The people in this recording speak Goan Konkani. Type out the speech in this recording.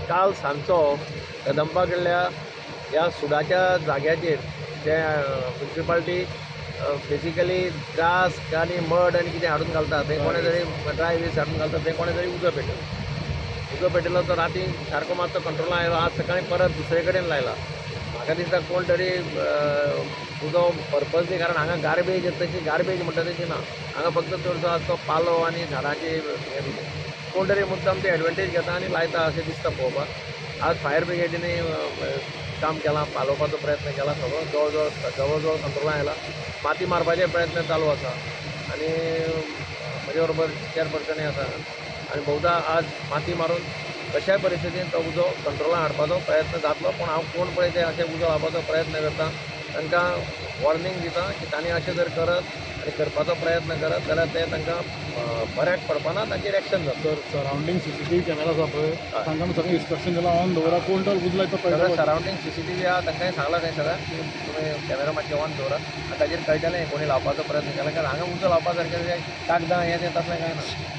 काल सांजचो कदंबा कडल्या ह्या सुडाच्या जाग्याचेर जे म्युनिसिपालिटी बेसिकली ग्रास आनी मड आनी कितें हाडून घालता, थंय कोणें तरी ड्राय वेस्ट हाडून घालता, थंय कोणें तरी उजो पेटयलो. उजो पेटयलो तो राती सारको मातसो कंट्रोलान आयलो. आज सकाळीं परत दुसरे कडेन लायला. म्हाका दिसता कोण तरी उजो पर्पजली, कारण हांगा गार्बेज तशी गार्बेज म्हणटा तशी ना. हांगा फक्त चडसो आसा तो पालो आनी झाडांची हें बी. कोण तरी मुद्दम ते एडवांटेज घेता आनी लायता अशें दिसता पळोवपाक. आज फायर ब्रिगेडींनी काम केलां, पालोवपाचो प्रयत्न केला. सगळो जवळ जवळ कंट्रोलान आयला. माती मारपाचे प्रयत्न चालू आसा आनी म्हजे बरोबर चेअरपर्सनय आसा आनी बहुदा आज माती मारून कशाय परिस्थितीन तो उजो कंट्रोलान हाडपाचो प्रयत्न जातलो. पूण हांव कोण पळय ते अशें उजो लावपाचो प्रयत्न करता तांकां वॉर्निंग दिता की तांणी अशें जर करत आनी करपाचो प्रयत्न करत जाल्यार ते तांकां बऱ्याक पडपाना, तांचेर एक्शन जातलो. सर, सरावंडींग सीसीटीव्ही कॅमेरा आसा पळय, तांकां आमी सगळें इन्स्ट्रक्शन दिलां, ऑन दवरा, कोण तर उजो लायता सगळें पळयता. सरावंडींग सीसीटीव्ही आहा. तांकांय सांगलां थंय सगळें की तुमी कॅमेरा मातशे ऑन दवरात आनी ताजेर कळटलें कोणी लावपाचो प्रयत्न केला. कारण हांगा उजो लावपा सारकें कागदां हें तें तसलें कांय ना.